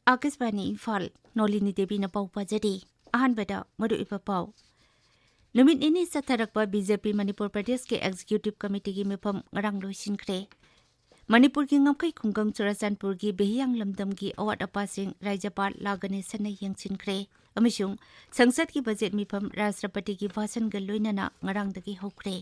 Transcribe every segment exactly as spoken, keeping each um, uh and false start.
ꯑꯥꯀꯥꯁꯕꯥꯅꯤ ꯏꯝꯐꯥꯜ, ꯅꯣꯂꯤꯅꯤ ꯗꯦꯕꯤꯅ ꯄꯥꯎ ꯄꯥꯖꯔꯤ꯫ ꯑꯍꯥꯟꯕꯗ ꯃꯔꯨꯑꯣꯏꯕ ꯄꯥꯎ꯫ ꯅꯨꯃꯤꯠ ꯅꯤꯅꯤ ꯆꯠꯊꯔꯛꯄ ꯕꯤ ꯖꯦ ꯄꯤ ꯃꯅꯤꯄꯨꯔ ꯄ꯭ꯔꯗꯦꯁꯀꯤ ꯑꯦꯛꯖꯤꯀ꯭ꯌꯨꯇꯤꯚ ꯀꯃꯤꯇꯤꯒꯤ ꯃꯤꯐꯝ ꯉꯔꯥꯡ ꯂꯣꯏꯁꯤꯟꯈ꯭ꯔꯦ꯫ ꯃꯅꯤꯄꯨꯔꯒꯤ ꯉꯝꯈꯩ ꯈꯨꯡꯒꯪ ꯆꯨꯔꯥꯆꯥꯟꯄꯨꯔꯒꯤ ꯕꯤꯍꯤꯌꯥꯡ ꯂꯝꯗꯝꯒꯤ ꯑꯋꯥꯠ ꯑꯄꯥꯁꯤꯡ ꯔꯥꯖ꯭ꯌꯄꯥꯜ ꯂꯥ ꯒꯅꯦꯁꯟꯅ ꯌꯦꯡꯁꯤꯟꯈ꯭ꯔꯦ ꯑꯃꯁꯨꯡ ꯁꯪꯁꯗꯀꯤ ꯕꯖꯦꯠ ꯃꯤꯐꯝ ꯔꯥꯁꯇ꯭ꯔꯄꯇꯤꯒꯤ ꯚꯥꯁꯟꯒ ꯂꯣꯏꯅꯅ ꯉꯔꯥꯡꯗꯒꯤ ꯍꯧꯈ꯭ꯔꯦ꯫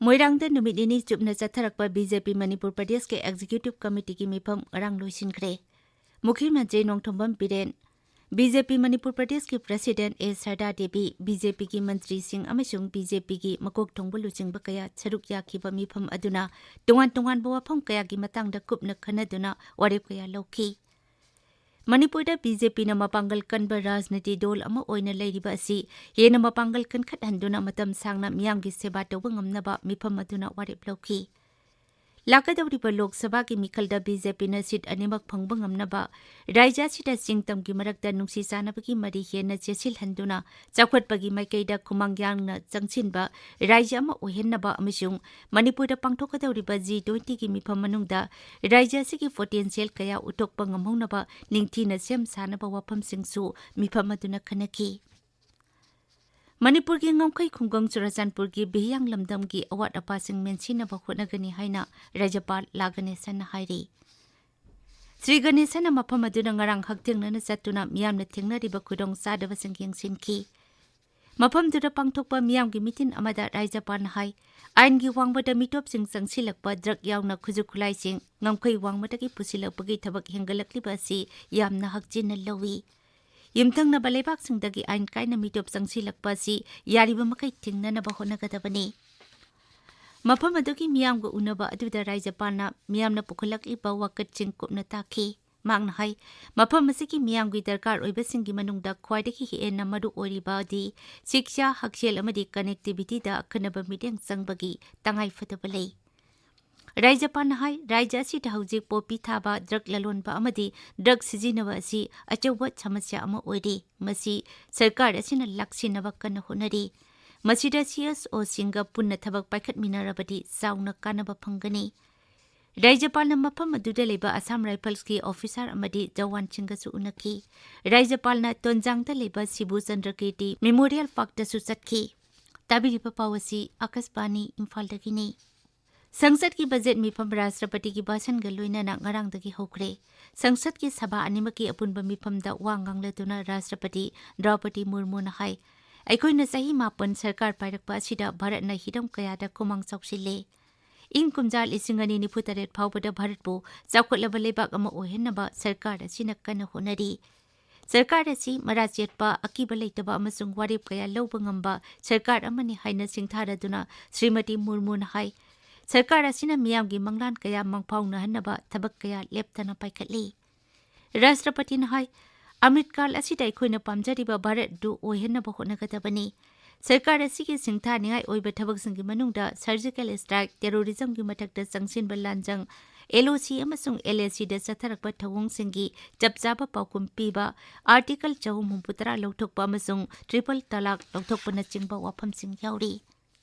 ꯃꯣꯏꯔꯥꯡꯗ ꯅꯨꯃꯤꯠ ꯅꯤꯅꯤ ꯆꯨꯞꯅ ꯆꯠꯊꯔꯛꯄ ꯕꯤ ꯖꯦ ꯄꯤ ꯃꯅꯤꯄꯨꯔ ꯄ꯭ꯔꯗꯦꯁꯀꯤ ꯑꯦꯛꯖꯤꯀ꯭ꯌꯨꯇꯤꯚ ꯀꯃꯤꯇꯤꯒꯤ ꯃꯤꯐꯝ ꯉꯔꯥꯡ ꯂꯣꯏꯁꯤꯟꯈ꯭ꯔꯦ꯫ ꯃꯨꯈ꯭ꯌ ꯃꯟꯇ꯭ꯔꯤ ꯅꯣꯡꯊꯣꯝꯕꯝ ꯕꯤꯔꯦꯟ, ꯕꯤ ꯖꯦ ꯄꯤ ꯃꯅꯤꯄꯨꯔ ꯄ꯭ꯔꯗꯦꯁꯀꯤ ꯄ꯭ꯔꯁꯤꯗꯦꯟꯠ ꯑꯦ ꯁꯔꯗꯥ ꯗꯦꯕꯤ, ꯕꯤ ꯖꯦ ꯄꯤꯒꯤ ꯃꯟꯇ꯭ꯔꯤꯁꯤꯡ ꯑꯃꯁꯨꯡ ꯕꯤ ꯖꯦ ꯄꯤꯒꯤ ꯃꯀꯣꯛ ꯊꯣꯡꯕ ꯂꯨꯆꯤꯡꯕ ꯀꯌꯥ ꯁꯔꯨꯛ ꯌꯥꯈꯤꯕ ꯃꯤꯐꯝ ꯑꯗꯨꯅ ꯇꯣꯉꯥꯟ ꯇꯣꯉꯥꯟꯕ ꯋꯥꯐꯝ ꯀꯌꯥꯒꯤ ꯃꯇꯥꯡꯗ ꯀꯨꯞꯅ ꯈꯟꯅꯗꯨꯅ ꯋꯥꯔꯦꯞ ꯀꯌꯥ ꯂꯧꯈꯤ꯫ ꯃꯅꯤꯄꯨꯔꯗ ꯕꯤ ꯖꯦ ꯄꯤꯅ ꯃꯄꯥꯡꯒꯜ ꯀꯟꯕ ꯔꯥꯖꯅꯤꯇꯤ ꯗꯣꯜ ꯑꯃ ꯑꯣꯏꯅ ꯂꯩꯔꯤꯕ ꯑꯁꯤ ꯍꯦꯟꯅ ꯃꯄꯥꯡꯒꯜ ꯀꯟꯈꯠꯍꯟꯗꯨꯅ ꯃꯇꯝ ꯁꯥꯡꯅ ꯃꯤꯌꯥꯝꯒꯤ ꯁꯦꯕꯥ ꯇꯧꯕ ꯉꯝꯅꯕ ꯃꯤꯐꯝ ꯑꯗꯨꯅ ꯋꯥꯔꯦꯞ ꯂꯧꯈꯤ꯫ ꯂꯥꯛꯀꯗꯧꯔꯤꯕ ꯂꯣꯛ ꯁꯚꯥꯒꯤ ꯃꯤꯈꯜꯗ ꯕꯤ ꯖꯦ ꯄꯤꯅ ꯁꯤꯠ ꯑꯅꯤꯃꯛ ꯐꯪꯕ ꯉꯝꯅꯕ ꯔꯥꯖ꯭ꯌ ꯑꯁꯤꯗ ꯆꯤꯡ ꯇꯝꯒꯤ ꯃꯔꯛꯇ ꯅꯨꯡꯁꯤ ꯆꯥꯟꯅꯕꯒꯤ ꯃꯔꯤ ꯍꯦꯟꯅ ꯆꯦꯠꯁꯤꯜꯍꯟꯗꯨꯅ ꯆꯥꯎꯈꯠꯄꯒꯤ ꯃꯥꯏꯀꯩꯗ ꯈꯨꯃꯥꯡ ꯌꯥꯡꯅ ꯆꯪꯁꯤꯟꯕ ꯔꯥꯖ꯭ꯌ ꯑꯃ ꯑꯣꯏꯍꯟꯅꯕ ꯑꯃꯁꯨꯡ ꯃꯅꯤꯄꯨꯔꯗ ꯄꯥꯡꯊꯣꯛꯀꯗꯧꯔꯤꯕ ꯖꯤ ꯇ꯭ꯋꯦꯟꯇꯤꯒꯤ ꯃꯤꯐꯝ ꯃꯅꯨꯡꯗ ꯔꯥꯖ꯭ꯌ ꯑꯁꯤꯒꯤ ꯄꯣꯇꯦꯟꯁꯤꯌꯦꯜ ꯀꯌꯥ ꯎꯠꯊꯣꯛꯄ ꯉꯝꯍꯧꯅꯕ ꯅꯤꯡꯊꯤꯅ ꯁꯦꯝ ꯁꯥꯅꯕ ꯋꯥꯐꯝꯁꯤꯡꯁꯨ ꯃꯤꯐꯝ ꯑꯗꯨꯅ ꯈꯟꯅꯈꯤ꯫ ꯃꯅꯤꯄꯨꯔꯒꯤ ꯉꯝꯈꯩ ꯈꯨꯡꯒꯪ ꯆꯨꯔꯥꯆꯥꯟꯄꯨꯔꯒꯤ ꯕꯤꯍꯤꯌꯥꯡ ꯂꯝꯗꯝꯒꯤ ꯑꯋꯥꯠ ꯑꯄꯥꯁꯤꯡ ꯃꯦꯟꯁꯤꯟꯅꯕ ꯍꯣꯠꯅꯒꯅꯤ ꯍꯥꯏꯅ ꯔꯥꯖ꯭ꯌꯄꯥꯜ ꯂꯥ ꯒꯅꯦꯁꯟꯅ ꯍꯥꯏꯔꯤ꯫ ꯁ꯭ꯔꯤ ꯒꯅꯦꯁꯟꯅ ꯃꯐꯝ ꯑꯗꯨꯗ ꯉꯔꯥꯡ ꯍꯛꯊꯦꯡꯅꯅ ꯆꯠꯇꯨꯅ ꯃꯤꯌꯥꯝꯅ ꯊꯦꯡꯅꯔꯤꯕ ꯈꯨꯗꯣꯡꯆꯥꯗꯕꯁꯤꯡ ꯌꯦꯡꯁꯤꯟꯈꯤ꯫ ꯃꯐꯝꯗꯨꯗ ꯄꯥꯡꯊꯣꯛꯄ ꯃꯤꯌꯥꯝꯒꯤ ꯃꯤꯇꯤꯟ ꯑꯃꯗ ꯔꯥꯖ꯭ꯌꯄꯥꯜꯅ ꯍꯥꯏ, ꯑꯥꯏꯟꯒꯤ ꯋꯥꯡꯃꯗ ꯃꯤꯇꯣꯞꯁꯤꯡ ꯆꯪꯁꯤꯜꯂꯛꯄ, ꯗ꯭ꯔꯒ ꯌꯥꯎꯅ ꯈꯨꯠꯁꯨ ꯈꯨꯠꯂꯥꯏꯁꯤꯡ ꯉꯝꯈꯩ ꯋꯥꯡꯃꯗꯒꯤ ꯄꯨꯁꯤꯜꯂꯛꯄꯒꯤ ꯊꯕꯛ ꯍꯦꯟꯒꯠꯂꯛꯂꯤꯕ ꯑꯁꯤ ꯌꯥꯝꯅ ꯍꯛꯆꯤꯟꯅ ꯂꯧꯏ꯫ ꯌꯨꯝꯊꯪꯅꯕ ꯂꯩꯕꯥꯛꯁꯤꯡꯗꯒꯤ ꯑꯥꯏꯟ ꯀꯥꯏꯅ ꯃꯤꯇꯣꯞ ꯆꯪꯁꯤꯜꯂꯛꯄ ꯑꯁꯤ ꯌꯥꯔꯤꯕ ꯃꯈꯩ ꯊꯤꯡꯅꯅꯕ ꯍꯣꯠꯅꯒꯗꯕꯅꯤ꯫ ꯃꯐꯝ ꯑꯗꯨꯒꯤ ꯃꯤꯌꯥꯝꯒ ꯎꯅꯕ ꯑꯗꯨꯗ ꯔꯥꯖ꯭ꯌꯄꯥꯜꯅ ꯃꯤꯌꯥꯝꯅ ꯄꯨꯈꯠꯂꯛꯂꯤꯕ ꯋꯥꯀꯠꯁꯤꯡ ꯀꯨꯞꯅ ꯇꯥꯈꯤ꯫ ꯃꯍꯥꯛꯅ ꯍꯥꯏ, ꯃꯐꯝ ꯑꯁꯤꯒꯤ ꯃꯤꯌꯥꯝꯒꯤ ꯗꯔꯀꯥꯔ ꯑꯣꯏꯕꯁꯤꯡꯒꯤ ꯃꯅꯨꯡꯗ ꯈ꯭ꯋꯥꯏꯗꯒꯤ ꯍꯦꯟꯅ ꯃꯔꯨ ꯑꯣꯏꯔꯤꯕꯗꯤ ꯁꯤꯛꯁꯥ, ꯍꯛꯁꯦꯜ ꯑꯃꯗꯤ ꯀꯅꯦꯛꯇꯤꯚꯤꯇꯤꯗ ꯑꯈꯟꯅꯕ ꯃꯤꯠꯌꯦꯡ ꯆꯪꯕꯒꯤ ꯇꯉꯥꯏꯐꯗꯕ ꯂꯩ꯫ ꯔꯥꯖ꯭ꯌꯄꯥꯜꯅ ꯍꯥꯏ, ꯔꯥꯖ꯭ꯌ ꯑꯁꯤꯗ ꯍꯧꯖꯤꯛ ꯄꯣꯄꯤ ꯊꯥꯕ, ꯗ꯭ꯔꯒ ꯂꯂꯣꯟꯕ ꯑꯃꯗꯤ ꯗ꯭ꯔꯒ ꯁꯤꯖꯤꯟꯅꯕ ꯑꯁꯤ ꯑꯆꯧꯕ ꯁꯃꯁ꯭ꯌꯥ ꯑꯃ ꯑꯣꯏꯔꯤ꯫ ꯃꯁꯤ ꯁꯔꯀꯥꯔ ꯑꯁꯤꯅ ꯂꯥꯛꯁꯤꯟꯅꯕ ꯀꯟꯅ ꯍꯣꯠꯅꯔꯤ꯫ ꯃꯁꯤꯗ ꯁꯤ ꯑꯦꯁ ꯑꯣꯁꯤꯡꯒ ꯄꯨꯟꯅ ꯊꯕꯛ ꯄꯥꯏꯈꯠꯃꯤꯟꯅꯔꯕꯗꯤ ꯆꯥꯎꯅ ꯀꯥꯟꯅꯕ ꯐꯪꯒꯅꯤ꯫ ꯔꯥꯖ꯭ꯌꯄꯥꯜꯅ ꯃꯐꯝ ꯑꯗꯨꯗ ꯂꯩꯕ ꯑꯁꯥꯝ ꯔꯥꯏꯐꯜꯁꯀꯤ ꯑꯣꯐꯤꯁꯥꯔ ꯑꯃꯗꯤ ꯖꯋꯥꯟꯁꯤꯡꯒꯁꯨ ꯎꯅꯈꯤ꯫ ꯔꯥꯖ꯭ꯌꯄꯥꯜꯅ ꯇꯣꯟꯖꯥꯡꯗ ꯂꯩꯕ ꯁꯤꯕꯨ ꯆꯟꯗ꯭ꯔ ꯀꯤꯔꯇꯤ ꯃꯦꯃꯣꯔꯤꯌꯦꯜ ꯄꯥꯔꯛꯇꯁꯨ ꯆꯠꯈꯤ꯫ ꯇꯥꯕꯤꯔꯤꯕ ꯄꯥꯎ ꯑꯁꯤ ꯑꯀꯥꯁꯕꯥꯅꯤ ꯏꯝꯐꯥꯜꯗꯒꯤꯅꯤ꯫ ꯁꯪꯁꯠꯀꯤ ꯕꯖꯦꯠ ꯃꯤꯐꯝ ꯔꯥꯁꯇ꯭ꯔꯄꯇꯤꯒꯤ ꯚꯥꯁꯟꯒ ꯂꯣꯏꯅꯅ ꯉꯔꯥꯡꯗꯒꯤ ꯍꯧꯈ꯭ꯔꯦ꯫ ꯁꯪꯁꯠꯀꯤ ꯁꯚꯥ ꯑꯅꯤꯃꯛꯀꯤ ꯑꯄꯨꯟꯕ ꯃꯤꯐꯝꯗ ꯋꯥ ꯉꯥꯡꯂꯗꯨꯅ ꯔꯥꯁꯇ꯭ꯔꯄꯇꯤ ꯗ꯭ꯔꯧꯄꯗꯤ ꯃꯨꯔꯃꯨꯅ ꯍꯥꯏ, ꯑꯩꯈꯣꯏꯅ ꯆꯍꯤ ꯃꯥꯄꯟ ꯁꯔꯀꯥꯔ ꯄꯥꯏꯔꯛꯄ ꯑꯁꯤꯗ ꯚꯥꯔꯠꯅ ꯍꯤꯔꯝ ꯀꯌꯥꯗ ꯈꯨꯃꯥꯡ ꯆꯥꯎꯁꯤꯜꯂꯦ꯫ ꯏꯪ ꯀꯨꯝꯖꯥ ꯂꯤꯁꯤꯡ ꯑꯅꯤ ꯅꯤꯐꯨ ꯇꯔꯦꯠ ꯐꯥꯎꯕꯗ ꯚꯥꯔꯠꯄꯨ ꯆꯥꯎꯈꯠꯂꯕ ꯂꯩꯕꯥꯛ ꯑꯃ ꯑꯣꯏꯍꯟꯅꯕ ꯁꯔꯀꯥꯔ ꯑꯁꯤꯅ ꯀꯟꯅ ꯍꯣꯠꯅꯔꯤ꯫ ꯁꯔꯀꯥꯔ ꯑꯁꯤ ꯃꯔꯥ ꯆꯦꯠꯄ, ꯑꯀꯤꯕ ꯂꯩꯇꯕ ꯑꯃꯁꯨꯡ ꯋꯥꯔꯦꯞ ꯀꯌꯥ ꯂꯧꯕ ꯉꯝꯕ ꯁꯔꯀꯥꯔ ꯑꯃꯅꯤ ꯍꯥꯏꯅ ꯁꯤꯡꯊꯥꯔꯗꯨꯅ ꯁ꯭ꯔꯤꯃꯇꯤ ꯃꯨꯔꯃꯨꯅ ꯍꯥꯏ, ꯁꯔꯀꯥꯔ ꯑꯁꯤꯅ ꯃꯤꯌꯥꯝꯒꯤ ꯃꯪꯂꯥꯟ ꯀꯌꯥ ꯃꯪꯐꯥꯎꯅꯍꯟꯅꯕ ꯊꯕꯛ ꯀꯌꯥ ꯂꯦꯞꯇꯅ ꯄꯥꯏꯈꯠꯂꯤ꯫ ꯔꯥꯁꯇ꯭ꯔꯄꯇꯤꯅ ꯍꯥꯏ, ꯑꯃ꯭ꯔꯤꯠꯀꯥꯜ ꯑꯁꯤꯗ ꯑꯩꯈꯣꯏꯅ ꯄꯥꯝꯖꯔꯤꯕ ꯚꯥꯔꯠ ꯑꯗꯨ ꯑꯣꯏꯍꯟꯅꯕ ꯍꯣꯠꯅꯒꯗꯕꯅꯤ꯫ ꯁꯔꯀꯥꯔ ꯑꯁꯤꯒꯤ ꯁꯤꯡꯊꯥꯅꯤꯡꯉꯥꯏ ꯑꯣꯏꯕ ꯊꯕꯛꯁꯤꯡꯒꯤ ꯃꯅꯨꯡꯗ ꯁꯔꯖꯤꯀꯦꯜ ꯁ꯭ꯇ꯭ꯔꯥꯏꯛ, ꯇꯦꯔꯣꯔꯤꯖꯝꯒꯤ ꯃꯊꯛꯇ ꯆꯪꯁꯤꯟꯕ ꯂꯥꯟꯖꯪ, ꯑꯦꯜ ꯑꯣ ꯁꯤ ꯑꯃꯁꯨꯡ ꯑꯦꯜ ꯑꯦ ꯁꯤꯗ ꯆꯠꯊꯔꯛꯄ ꯊꯧꯑꯣꯡꯁꯤꯡꯒꯤ ꯆꯞ ꯆꯥꯕ ꯄꯥꯎꯈꯨꯝ ꯄꯤꯕ, ꯑꯥꯔꯇꯤꯀꯜ ꯆꯍꯨꯝ ꯍꯨꯝꯐꯨꯇꯔꯥ ꯂꯧꯊꯣꯛꯄ ꯑꯃꯁꯨꯡ ꯇ꯭ꯔꯤꯄꯜ ꯇꯂꯥꯛ ꯂꯧꯊꯣꯛꯄꯅꯆꯤꯡꯕ ꯋꯥꯐꯝꯁꯤꯡ ꯌꯥꯎꯔꯤ꯫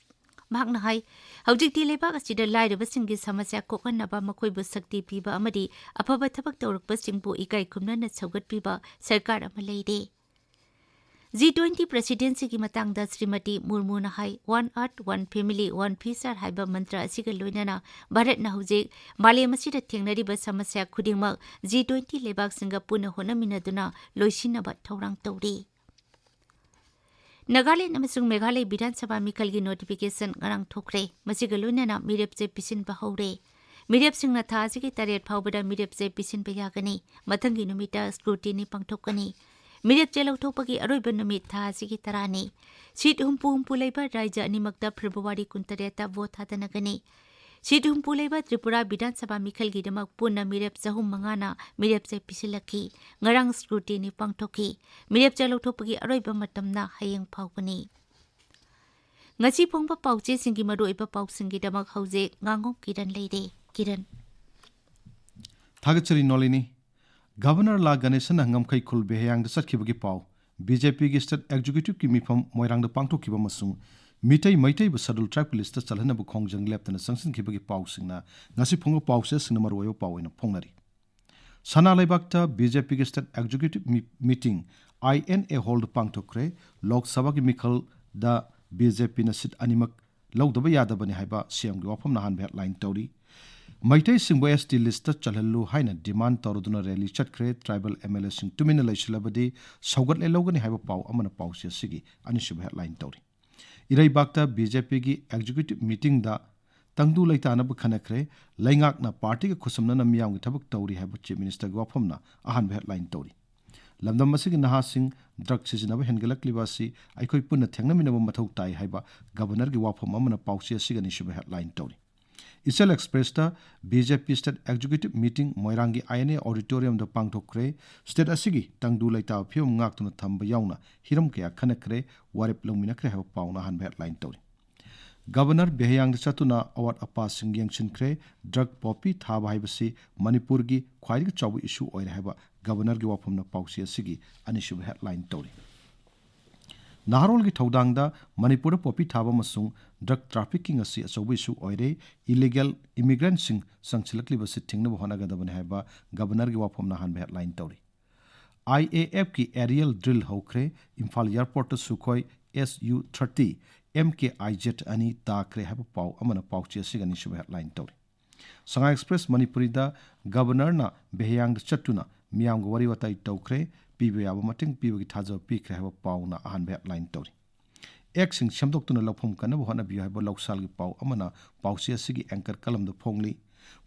ꯃꯍꯥꯛꯅ ꯍꯥꯏ, ꯍꯧꯖꯤꯛꯇꯤ ꯂꯩꯕꯥꯛ ꯑꯁꯤꯗ ꯂꯥꯏꯔꯕꯁꯤꯡꯒꯤ ꯁꯃꯁ꯭ꯌꯥ ꯀꯣꯛꯍꯟꯅꯕ, ꯃꯈꯣꯏꯕꯨ ꯁꯛꯇꯤ ꯄꯤꯕ ꯑꯃꯗꯤ ꯑꯐꯕ ꯊꯕꯛ ꯇꯧꯔꯛꯄꯁꯤꯡꯕꯨ ꯏꯀꯥꯏ ꯈꯨꯝꯅꯅ ꯁꯧꯒꯠꯄꯤꯕ ꯁꯔꯀꯥꯔ ꯑꯃ ꯂꯩꯔꯦ꯫ ꯖꯤ ꯇ꯭ꯋꯦꯟꯇꯤ ꯄ꯭ꯔꯦꯁꯤꯗꯦꯟꯁꯤꯒꯤ ꯃꯇꯥꯡꯗ ꯁ꯭ꯔꯤꯃꯇꯤ ꯃꯨꯔꯃꯨꯅ ꯍꯥꯏ, "One Earth, One Family, One Future" ꯍꯥꯏꯕ ꯃꯟꯇ꯭ꯔ ꯑꯁꯤꯒ ꯂꯣꯏꯅꯅ ꯚꯥꯔꯠꯅ ꯍꯧꯖꯤꯛ ꯃꯥꯂꯦꯝ ꯑꯁꯤꯗ ꯊꯦꯡꯅꯔꯤꯕ ꯁꯃꯁ꯭ꯌꯥ ꯈꯨꯗꯤꯡꯃꯛ ꯖꯤ ꯇ꯭ꯋꯦꯟꯇꯤ ꯂꯩꯕꯥꯛꯁꯤꯡꯒ ꯄꯨꯟꯅ ꯍꯣꯠꯅꯃꯤꯟꯅꯗꯨꯅ ꯂꯣꯏꯁꯤꯟꯅꯕ ꯊꯧꯔꯥꯡ ꯇꯧꯔꯤ꯫ ꯅꯥꯒꯥꯂꯦꯟꯗ ꯑꯃꯁꯨꯡ ꯃꯦꯘꯥꯂꯌ ꯕꯤꯙꯥꯟ ꯁꯚꯥ ꯃꯤꯈꯜꯒꯤ ꯅꯣꯇꯤꯐꯤꯀꯦꯁꯟ ꯉꯔꯥꯡ ꯊꯣꯛꯈ꯭ꯔꯦ꯫ ꯃꯁꯤꯒ ꯂꯣꯏꯅꯅ ꯃꯤꯔꯦꯞ ꯆꯦ ꯄꯤꯁꯤꯟꯕ ꯍꯧꯔꯦ꯫ ꯃꯤꯔꯦꯞꯁꯤꯡꯅ ꯊꯥ ꯑꯁꯤꯒꯤ ꯇꯔꯦꯠ ꯐꯥꯎꯕꯗ ꯃꯤꯔꯦꯞ ꯆꯦ ꯄꯤꯁꯤꯟꯕ ꯌꯥꯒꯅꯤ꯫ ꯃꯊꯪꯒꯤ ꯅꯨꯃꯤꯠꯇ ꯁ꯭ꯀ꯭ꯔꯨꯇꯤꯅꯤ ꯄꯥꯡꯊꯣꯛꯀꯅꯤ꯫ ꯃꯤꯔꯦꯞ ꯆꯦ ꯂꯧꯊꯣꯛꯄꯒꯤ ꯑꯔꯣꯏꯕ ꯅꯨꯃꯤꯠ ꯊꯥ ꯑꯁꯤꯒꯤ ꯇꯔꯥꯅꯤ꯫ ꯁꯤꯠ ꯍꯨꯝꯐꯨ ꯍꯨꯝꯐꯨ ꯂꯩꯕ ꯔꯥꯖ꯭ꯌ ꯑꯅꯤꯃꯛꯇ ꯐꯦꯕ꯭ꯔꯨꯋꯥꯔꯤ ꯀꯨꯟꯇꯔꯦꯠꯇ ꯚꯣꯠ ꯊꯥꯗꯅꯒꯅꯤ꯫ ꯁꯤꯠ ꯍꯨꯝꯐꯨ ꯂꯩꯕ ꯇ꯭ꯔꯤꯄꯨꯔꯥ ꯕꯤꯙꯥꯟ ꯁꯚꯥ ꯃꯤꯈꯜꯒꯤꯗꯃꯛ ꯄꯨꯟꯅ ꯃꯤꯔꯦꯞ ꯆꯍꯨꯝ ꯃꯉꯥꯅ ꯃꯤꯔꯦꯞ ꯆꯦ ꯄꯤꯁꯤꯜꯂꯛꯈꯤ꯫ ꯉꯔꯥꯡ ꯁ꯭ꯀ꯭ꯔꯨꯇꯤꯅꯤ ꯄꯥꯡꯊꯣꯛꯈꯤ꯫ ꯃꯤꯔꯦꯞ ꯆꯦ ꯂꯧꯊꯣꯛꯄꯒꯤ ꯑꯔꯣꯏꯕ ꯃꯇꯝꯅ ꯍꯌꯦꯡ ꯐꯥꯎꯕꯅꯤ꯫ ꯉꯁꯤ ꯐꯣꯡꯕ ꯄꯥꯎꯆꯦꯁꯤꯡꯒꯤ ꯃꯔꯨꯑꯣꯏꯕ ꯄꯥꯎꯁꯤꯡꯒꯤꯗꯃꯛ ꯍꯧꯖꯤꯛ ꯉꯥꯉꯣꯝ ꯀꯤꯔꯟ ꯂꯩꯔꯦ꯫ ꯀꯤꯔꯟ꯫ ꯊꯥꯒꯠꯆꯔꯤ ꯅꯣꯂꯤꯅꯤ꯫ ꯒꯚꯔꯅꯔ ꯂꯥ ꯒꯅꯦꯁꯟꯅ ꯉꯝꯈꯩ ꯈꯨꯜ ꯕꯦꯍꯌꯥꯡꯗ ꯆꯠꯈꯤꯕꯒꯤ ꯄꯥꯎ, ꯕꯤ ꯖꯦ ꯄꯤꯒꯤ ꯁ꯭ꯇꯦꯠ ꯑꯦꯛꯖꯤꯀ꯭ꯌꯨꯇꯤꯚꯀꯤ ꯃꯤꯐꯝ ꯃꯣꯏꯔꯥꯡꯗ ꯄꯥꯡꯊꯣꯛꯈꯤꯕ ꯑꯃꯁꯨꯡ ꯃꯤꯇꯩ ꯃꯩꯇꯩꯕꯨ ꯁꯦꯗ꯭ꯌꯨꯜ ꯇ꯭ꯔꯥꯏꯕꯀꯤ ꯂꯤꯁ꯭ꯇꯇ ꯆꯜꯍꯟꯅꯕ ꯈꯣꯡꯖꯪ ꯂꯦꯞꯇꯅ ꯆꯪꯁꯤꯟꯈꯤꯕꯒꯤ ꯄꯥꯎꯁꯤꯡꯅ ꯉꯁꯤ ꯐꯣꯡꯕ ꯄꯥꯎꯆꯦꯁꯤꯡꯅ ꯃꯔꯨꯑꯣꯏꯕ ꯄꯥꯎ ꯑꯣꯏꯅ ꯐꯣꯡꯅꯔꯤ꯫ ꯁꯅꯥ ꯂꯩꯕꯥꯛꯇ ꯕꯤ ꯖꯦ ꯄꯤꯒꯤ state executive me-, meeting I N A ꯍꯣꯜꯗ ꯄꯥꯡꯊꯣꯛꯈ꯭ꯔꯦ꯫ ꯂꯣꯛ ꯁꯚꯥꯒꯤ ꯃꯤꯈꯜꯗ ꯕꯤ ꯖꯦ ꯄꯤꯅ ꯁꯤꯠ ꯑꯅꯤꯃꯛ ꯂꯧꯗꯕ ꯌꯥꯗꯕꯅꯤ ꯍꯥꯏꯕ ꯁꯤ ꯑꯦꯝꯒꯤ ꯋꯥꯐꯝꯅ ꯑꯍꯥꯟꯕ ꯍꯦꯗꯂꯥꯏꯟ ꯇꯧꯔꯤ꯫ ꯃꯩꯇꯩꯁꯤꯡꯕꯨ ꯑꯦꯁ ꯇꯤ ꯂꯤꯁ꯭ꯇꯇ ꯆꯜꯍꯜꯂꯨ ꯍꯥꯏꯅ ꯗꯤꯃꯥꯟꯗ ꯇꯧꯔꯗꯨꯅ ꯔꯦꯂꯤ ꯆꯠꯈ꯭ꯔꯦ꯫ ꯇ꯭ꯔꯥꯏꯕꯦꯜ ꯑꯦꯝ ꯑꯦꯜ ꯑꯦꯁꯤꯡ ꯇꯨꯃꯤꯟꯅ ꯂꯩꯁꯤꯜꯂꯕꯗꯤ ꯁꯧꯒꯠꯂꯦ ꯂꯧꯒꯅꯤ ꯍꯥꯏꯕ ꯄꯥꯎ ꯑꯃꯅ ꯄꯥꯎꯆꯦ ꯑꯁꯤꯒꯤ ꯑꯅꯤꯁꯨꯕ ꯍꯦꯗꯂꯥꯏꯟ ꯇꯧꯔꯤ꯫ ꯏꯔꯩꯕꯥꯛꯇ ꯕꯤ ꯖꯦ ꯄꯤꯒꯤ ꯑꯦꯛꯖꯤꯀ꯭ꯌꯨꯇꯤꯚ ꯃꯤꯇꯤꯡꯗ ꯇꯪꯗꯨ ꯂꯩꯇꯥꯅꯕ ꯈꯟꯅꯈ꯭ꯔꯦ꯫ ꯂꯩꯉꯥꯛꯅ ꯄꯥꯔꯇꯤꯒ ꯈꯨꯠꯁꯝꯅꯅ ꯃꯤꯌꯥꯝꯒꯤ ꯊꯕꯛ ꯇꯧꯔꯤ ꯍꯥꯏꯕ ꯆꯤꯐ ꯃꯤꯅꯤꯁꯇꯔꯒꯤ ꯋꯥꯐꯝꯅ ꯑꯍꯥꯟꯕ ꯍꯦꯗꯂꯥꯏꯟ ꯇꯧꯔꯤ꯫ ꯂꯝꯗꯝ ꯑꯁꯤꯒꯤ ꯅꯍꯥꯁꯤꯡ ꯗ꯭ꯔꯒ ꯁꯤꯖꯤꯟꯅꯕ ꯍꯦꯟꯒꯠꯂꯛꯂꯤꯕ ꯑꯁꯤ ꯑꯩꯈꯣꯏ ꯄꯨꯟꯅ ꯊꯦꯡꯅꯃꯤꯟꯅꯕ ꯃꯊꯧ ꯇꯥꯏ ꯍꯥꯏꯕ ꯒꯚꯔꯅꯔꯒꯤ ꯋꯥꯐꯝ ꯑꯃꯅ ꯄꯥꯎꯆꯦ ꯑꯁꯤꯒꯤ ꯑꯅꯤꯁꯨꯕ ꯍꯦꯗꯂꯥꯏꯟ ꯇꯧꯔꯤ꯫ ꯏꯆꯦꯜ ꯑꯦꯛꯁꯄ꯭ꯔꯦꯁꯇ ꯕꯤ ꯖꯦ ꯄꯤ ꯁ꯭ꯇꯦꯠ ꯑꯦꯛꯖꯤꯀ꯭ꯌꯨꯇꯤꯚ ꯃꯤꯇꯤꯡ ꯃꯣꯏꯔꯥꯡꯒꯤ ꯑꯥꯏ ꯑꯦꯟ ꯑꯦ ꯑꯣꯗꯤꯇꯣꯔꯤꯌꯝꯗ ꯄꯥꯡꯊꯣꯛꯈ꯭ꯔꯦ꯫ ꯁ꯭ꯇꯦꯠ ꯑꯁꯤꯒꯤ ꯇꯪꯗꯨ ꯂꯩꯇꯥꯕ ꯐꯤꯕꯝ ꯉꯥꯛꯇꯨꯅ ꯊꯝꯕ ꯌꯥꯎꯅ ꯍꯤꯔꯝ ꯀꯌꯥ ꯈꯟꯅꯈ꯭ꯔꯦ, ꯋꯥꯔꯦꯞ ꯂꯧꯃꯤꯟꯅꯈ꯭ꯔꯦ ꯍꯥꯏꯕ ꯄꯥꯎꯅ ꯑꯍꯥꯟꯕ ꯍꯦꯗꯂꯥꯏꯟ ꯇꯧꯔꯤ꯫ ꯒꯚꯔꯅꯔ ꯕꯦꯍꯌꯥꯡꯗ ꯆꯠꯇꯨꯅ ꯑꯋꯥꯠ ꯑꯄꯥꯁꯤꯡ ꯌꯦꯡꯁꯤꯟꯈ꯭ꯔꯦ꯫ ꯗ꯭ꯔꯒ ꯄꯣꯄꯤ ꯊꯥꯕ ꯍꯥꯏꯕꯁꯤ ꯃꯅꯤꯄꯨꯔꯒꯤ ꯈ꯭ꯋꯥꯏꯗꯒꯤ ꯆꯥꯎꯕ ꯏꯁꯨ ꯑꯣꯏꯔꯦ ꯍꯥꯏꯕ ꯒꯚꯔꯅꯔꯒꯤ ꯋꯥꯐꯝꯅ ꯄꯥꯎꯆꯦ ꯑꯁꯤꯒꯤ ꯑꯅꯤꯁꯨꯕ ꯍꯦꯗꯂꯥꯏꯟ ꯇꯧꯔꯤ꯫ ꯅꯍꯥꯔꯣꯜꯒꯤ ꯊꯧꯗꯥꯡꯗ ꯃꯅꯤꯄꯨꯔꯗ ꯄꯣꯄꯤ ꯊꯥꯕ ꯑꯃꯁꯨꯡ ꯗ꯭ꯔꯒ ꯇ꯭ꯔꯥꯐꯤꯀꯤꯡ ꯑꯁꯤ ꯑꯆꯧꯕ ꯏꯁꯨ ꯑꯣꯏꯔꯦ꯫ ꯏꯂꯤꯒꯦꯜ ꯏꯃꯤꯒ꯭ꯔꯦꯟꯠꯁꯤꯡ ꯆꯪꯁꯤꯜꯂꯛꯂꯤꯕꯁꯤ ꯊꯤꯡꯅꯕ ꯍꯣꯠꯅꯒꯗꯕꯅꯤ ꯍꯥꯏꯕ ꯒꯚꯔꯅꯔꯒꯤ ꯋꯥꯐꯝꯅ ꯑꯍꯥꯟꯕ ꯍꯦꯗꯂꯥꯏꯟ ꯇꯧꯔꯤ꯫ ꯑꯥꯏ ꯑꯦ ꯑꯦꯐꯀꯤ ꯑꯦꯔꯤꯌꯦꯜ ꯗ꯭ꯔꯤꯜ ꯍꯧꯈ꯭ꯔꯦ꯫ ꯏꯝꯐꯥꯜ ꯑꯦꯌꯔꯄꯣꯔꯠꯇ ꯁꯨꯈꯣꯏ ꯑꯦꯁ ꯌꯨ ꯊꯥꯔꯇꯤ ꯑꯦꯝ ꯀꯦ ꯑꯥꯏ ꯖꯦꯠ ꯑꯅꯤ ꯇꯥꯈ꯭ꯔꯦ ꯍꯥꯏꯕ ꯄꯥꯎ ꯑꯃꯅ ꯄꯥꯎꯆꯦ ꯑꯁꯤꯒꯤ ꯑꯅꯤꯁꯨꯕ ꯍꯦꯗꯂꯥꯏꯟ ꯇꯧꯔꯤ꯫ ꯁꯉꯥꯏ ꯑꯦꯛꯁꯄ꯭ꯔꯦꯁ ꯃꯅꯤꯄꯨꯔꯤꯗ ꯒꯚꯔꯅꯔꯅ ꯕꯦꯍꯌꯥꯡꯗ ꯆꯠꯇꯨꯅ ꯃꯤꯌꯥꯝꯒ ꯋꯥꯔꯤ ꯋꯥꯇꯥꯏ ꯇꯧꯈ꯭ꯔꯦ, ꯄꯤꯕ ꯌꯥꯕ ꯃꯇꯦꯡ ꯄꯤꯕꯒꯤ ꯊꯥꯖꯕ ꯄꯤꯈ꯭ꯔꯦ ꯍꯥꯏꯕ ꯄꯥꯎꯅ ꯑꯍꯥꯟꯕ ꯍꯦꯗꯂꯥꯏꯟ ꯇꯧꯔꯤ꯫ ꯑꯦꯛꯁꯤꯡ ꯁꯦꯝꯗꯣꯛꯇꯨꯅ ꯂꯧꯐꯝ ꯀꯟꯅꯕ ꯍꯣꯠꯅꯕꯤꯌꯨ ꯍꯥꯏꯕ ꯂꯧꯁꯥꯜꯒꯤ ꯄꯥꯎ ꯑꯃꯅ ꯄꯥꯎꯆꯦ ꯑꯁꯤꯒꯤ ꯑꯦꯡꯀꯔ ꯀꯂꯝꯗ ꯐꯣꯡꯂꯤ꯫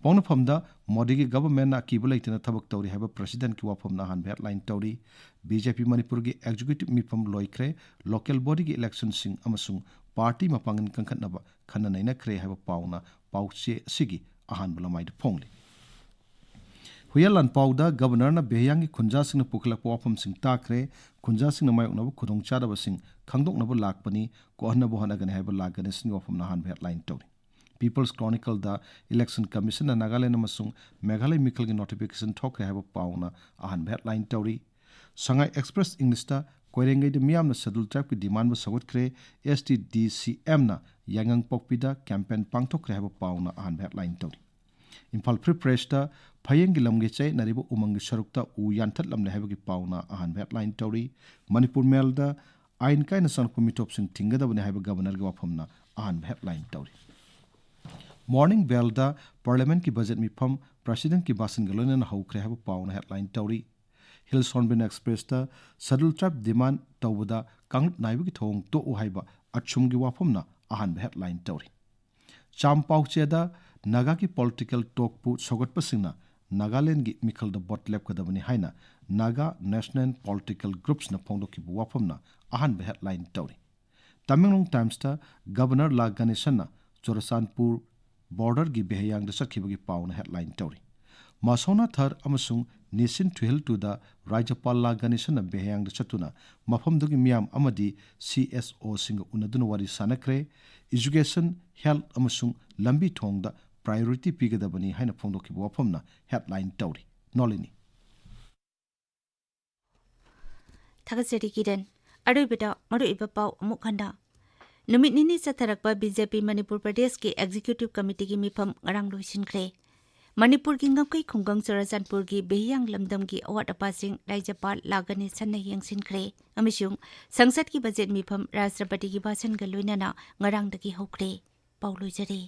ꯄꯣꯛꯅꯐꯝꯗ ꯃꯣꯗꯤꯒꯤ ꯒꯚꯔꯟꯃꯦꯟꯠꯅ ꯑꯀꯤꯕ ꯂꯩꯇꯅ ꯊꯕꯛ ꯇꯧꯔꯤ ꯍꯥꯏꯕ ꯄ꯭ꯔꯁꯤꯗꯦꯟꯠꯀꯤ ꯋꯥꯐꯝꯅ ꯑꯍꯥꯟꯕ ꯍꯦꯗꯂꯥꯏꯟ ꯇꯧꯔꯤ꯫ ꯕꯤ ꯖꯦ ꯄꯤ ꯃꯅꯤꯄꯨꯔꯒꯤ ꯑꯦꯛꯖꯤꯀ꯭ꯌꯨꯇꯤꯚ ꯃꯤꯐꯝ ꯂꯣꯏꯈ꯭ꯔꯦ꯫ ꯂꯣꯀꯦꯜ ꯕꯣꯗꯤꯒꯤ ꯏꯂꯦꯛꯁꯟꯁꯤꯡ ꯑꯃꯁꯨꯡ ꯄꯥꯔꯇꯤ ꯃꯄꯥꯡꯒꯜ ꯀꯟꯈꯠꯅꯕ ꯈꯟꯅ ꯅꯩꯅꯈ꯭ꯔꯦ ꯍꯥꯏꯕ ꯄꯥꯎꯅ ꯄꯥꯎꯆꯦ ꯑꯁꯤꯒꯤ ꯑꯍꯥꯟꯕ ꯂꯃꯥꯏꯗ ꯐꯣꯡꯂꯤ꯫ ꯍꯨꯏꯌꯥ ꯂꯥꯟꯄꯥꯎꯗ ꯒꯕꯔꯅꯔꯅ ꯕꯦꯍꯌꯥꯡꯒꯤ ꯈꯨꯟꯖꯥꯁꯤꯡꯅ ꯄꯨꯈꯠꯂꯛꯄ ꯋꯥꯐꯝꯁꯤꯡ ꯇꯥꯈ꯭ꯔꯦ꯫ ꯈꯨꯟꯖꯥꯁꯤꯡꯅ ꯃꯥꯌꯣꯛꯅꯕ ꯈꯨꯗꯣꯡꯆꯥꯗꯕꯁꯤꯡ ꯈꯪꯗꯣꯛꯅꯕ ꯂꯥꯛꯄꯅꯤ, ꯀꯣꯛꯍꯟꯅꯕ ꯍꯣꯠꯅꯒꯅꯤ ꯍꯥꯏꯕ ꯂꯥ ꯒꯅꯦꯁꯟꯒꯤ ꯋꯥꯐꯝꯅ ꯑꯍꯥꯟꯕ ꯍꯦꯗꯂꯥꯏꯟ ꯇꯧꯔꯤ꯫ ꯄꯤꯄꯜꯁ ꯀ꯭ꯔꯣꯅꯤꯀꯜꯗ ꯏꯂꯦꯛꯁꯟ ꯀꯃꯤꯁꯟꯅ ꯅꯥꯒꯥꯂꯦꯟ ꯑꯃꯁꯨꯡ ꯃꯦꯘꯥꯂꯌ ꯃꯤꯈꯜꯒꯤ ꯅꯣꯇꯤꯐꯤꯀꯦꯁꯟ ꯊꯣꯛꯈ꯭ꯔꯦ ꯍꯥꯏꯕ ꯄꯥꯎꯅ ꯑꯍꯥꯟꯕ ꯍꯦꯗꯂꯥꯏꯟ ꯇꯧꯔꯤ꯫ ꯁꯉꯥꯏ ꯑꯦꯛꯁꯄ꯭ꯔꯦꯁ ꯏꯪꯂꯤꯁꯇ ꯀꯣꯏꯔꯦꯡꯒꯩꯗ ꯃꯤꯌꯥꯝꯅ ꯁꯦꯗꯨꯜ ꯇ꯭ꯔꯥꯏꯕꯀꯤ ꯗꯤꯃꯥꯟꯕꯨ ꯁꯧꯒꯠꯈ꯭ꯔꯦ, ꯑꯦꯁ ꯇꯤ ꯗꯤ ꯁꯤ ꯑꯦꯝꯅ ꯌꯥꯏꯉꯪꯄꯣꯛꯄꯤꯗ ꯀꯦꯝꯄꯦꯟ ꯄꯥꯡꯊꯣꯛꯈ꯭ꯔꯦ ꯍꯥꯏꯕ ꯄꯥꯎꯅ ꯑꯍꯥꯟꯕ ꯍꯦꯗꯂꯥꯏꯟ ꯇꯧꯔꯤ꯫ ꯏꯝꯐꯥꯜ ꯐ꯭ꯔꯤ ꯄ꯭ꯔꯦꯁꯇ ꯐꯌꯦꯡꯒꯤ ꯂꯝꯒꯤ ꯆꯌꯦꯠꯅꯔꯤꯕ ꯎꯃꯪꯒꯤ ꯁꯔꯨꯛꯇ ꯎ ꯌꯥꯟꯊꯠꯂꯝꯂꯦ ꯍꯥꯏꯕꯒꯤ ꯄꯥꯎꯅ ꯑꯍꯥꯟꯕ ꯍꯦꯗꯂꯥꯏꯟ ꯇꯧꯔꯤ꯫ ꯃꯅꯤꯄꯨꯔ ꯃꯦꯜꯗ ꯑꯥꯏꯟ ꯀꯥꯏꯅ ꯆꯪꯂꯛꯄ ꯃꯤꯇꯣꯞꯁꯤꯡ ꯊꯤꯡꯒꯗꯕꯅꯤ ꯍꯥꯏꯕ ꯒꯕꯔꯅꯔꯒꯤ ꯋꯥꯐꯝꯅ ꯑꯍꯥꯟꯕ ꯍꯦꯗꯂꯥꯏꯟ ꯇꯧꯔꯤ꯫ ꯃꯣꯔꯅꯤꯡ ꯕꯦꯜꯗ ꯄꯥꯔꯂꯤꯌꯥꯃꯦꯟꯠꯀꯤ ꯕꯖꯦꯠ ꯃꯤꯐꯝ ꯄ꯭ꯔꯁꯤꯗꯦꯟꯠꯀꯤ ꯚꯥꯁꯟꯒ ꯂꯣꯏꯅꯅ ꯍꯧꯈ꯭ꯔꯦ ꯍꯥꯏꯕ ꯄꯥꯎꯅ ꯍꯦꯗꯂꯥꯏꯟ ꯇꯧꯔꯤ꯫ ꯍꯤꯜꯁ ꯍꯣꯔꯟꯕꯤꯜ ꯑꯦꯛꯁꯄ꯭ꯔꯦꯁꯇ ꯁꯦꯗꯨꯜ ꯇ꯭ꯔꯥꯏꯕ ꯗꯤꯃꯥꯟ ꯇꯧꯕꯗ ꯀꯥꯡꯂꯨꯞ ꯅꯥꯏꯕꯒꯤ ꯊꯧꯑꯣꯡ ꯇꯣꯛꯎ ꯍꯥꯏꯕ ꯑꯆꯨꯝꯒꯤ ꯋꯥꯐꯝꯅ ꯑꯍꯥꯟꯕ ꯍꯦꯗꯂꯥꯏꯟ ꯇꯧꯔꯤ꯫ ꯆꯥꯝ ꯄꯥꯎꯆꯦꯗ ꯅꯥꯒꯥꯒꯤ ꯄꯣꯂꯤꯇꯤꯀꯦꯜ ꯇꯣꯛꯄꯨ ꯁꯧꯒꯠꯄꯁꯤꯡꯅ ꯅꯥꯒꯥꯂꯦꯟꯒꯤ ꯃꯤꯈꯜꯗ ꯚꯣꯠ ꯂꯦꯞꯀꯗꯕꯅꯤ ꯍꯥꯏꯅ ꯅꯥꯒꯥ ꯅꯦꯁꯅꯦꯜ ꯄꯣꯂꯤꯇꯤꯀꯦꯜ ꯒ꯭ꯔꯨꯞꯁꯅ ꯐꯣꯡꯗꯣꯛꯈꯤꯕ ꯋꯥꯐꯝꯅ ꯑꯍꯥꯟꯕ ꯍꯦꯗꯂꯥꯏꯟ ꯇꯧꯔꯤ꯫ ꯇꯃꯦꯡꯂꯣꯡ ꯇꯥꯏꯝꯁꯇ ꯒꯕꯔꯅꯔ ꯂꯥ ꯒꯅꯦꯁꯟꯅ ꯆꯨꯔꯆꯥꯟꯄꯨꯔ ꯕꯣꯔꯗꯔꯒꯤ ꯕꯦꯍꯌꯥꯡꯗ ꯆꯠꯈꯤꯕꯒꯤ ꯄꯥꯎꯅ ꯍꯦꯗꯂꯥꯏꯟ ꯇꯧꯔꯤ꯫ ꯃꯥꯁꯣꯅꯥ ꯊꯔ ꯑꯃꯁꯨꯡ ꯅꯤꯁꯤꯟ ꯊꯨꯍꯤꯜꯇꯨꯗ ꯔꯥꯖ꯭ꯌꯄꯥꯜ ꯂꯥ ꯒꯅꯦꯁꯟꯅ ꯕꯦꯍꯌꯥꯡꯗ ꯆꯠꯇꯨꯅ ꯃꯐꯝꯗꯨꯒꯤ ꯃꯤꯌꯥꯝ ꯑꯃꯗꯤ ꯁꯤ ꯑꯦꯁ ꯑꯣꯁꯤꯡꯒ ꯎꯅꯗꯨꯅ ꯋꯥꯔꯤ ꯁꯥꯅꯈ꯭ꯔꯦ꯫ ꯏꯖꯨꯀꯦꯁꯟ, ꯍꯦꯜꯊ ꯑꯃꯁꯨꯡ ꯂꯝꯕꯤ ꯊꯣꯡꯗ ꯄ꯭ꯔꯥꯏꯑꯣꯔꯤꯇꯤ ꯄꯤꯒꯗꯕꯅꯤ ꯍꯥꯏꯅ ꯐꯣꯡꯗꯣꯛꯈꯤꯕ ꯋꯥꯐꯝꯅ ꯍꯦꯗꯂꯥꯏꯟ ꯇꯧꯔꯤ꯫ ꯅꯣꯂꯤꯅꯤ꯫ ꯊꯥꯒꯠꯆꯔꯤ ꯀꯤꯔꯟ꯫ ꯑꯔꯣꯏꯕꯗ ꯃꯔꯨꯑꯣꯏꯕ ꯄꯥꯎ ꯑꯃꯨꯛ ꯍꯟꯅ꯫ ꯅꯨꯃꯤꯠ ꯅꯤꯅꯤ ꯆꯠꯊꯔꯛꯄ ꯕꯤ ꯖꯦ ꯄꯤ ꯃꯅꯤꯄꯨꯔ ꯄ꯭ꯔꯗꯦꯁꯀꯤ ꯑꯦꯛꯖꯤꯀ꯭ꯌꯨꯇꯤꯚ ꯀꯃꯤꯇꯤꯒꯤ ꯃꯤꯐꯝ ꯉꯔꯥꯡ ꯂꯣꯏꯁꯤꯟꯈ꯭ꯔꯦ꯫ ꯃꯅꯤꯄꯨꯔꯒꯤ ꯉꯝꯈꯩ ꯈꯨꯡꯒꯪ ꯆꯨꯔꯆꯥꯟꯄꯨꯔꯒꯤ ꯕꯦꯍꯌꯥꯡ ꯂꯝꯗꯝꯒꯤ ꯑꯋꯥꯠ ꯑꯄꯥꯁꯤꯡ ꯔꯥꯖ꯭ꯌꯄꯥꯜ ꯂꯥ ꯒꯅꯦꯁꯟꯅ ꯌꯦꯡꯁꯤꯟꯈ꯭ꯔꯦ ꯑꯃꯁꯨꯡ ꯁꯪꯁꯠꯀꯤ ꯕꯖꯦꯠ ꯃꯤꯐꯝ ꯔꯥꯁꯇ꯭ꯔꯄꯇꯤꯒꯤ ꯚꯥꯁꯟꯒ ꯂꯣꯏꯅꯅ ꯉꯔꯥꯡꯗꯒꯤ ꯍꯧꯈ꯭ꯔꯦ꯫ ꯄꯥꯎ ꯂꯣꯏꯖꯔꯦ꯫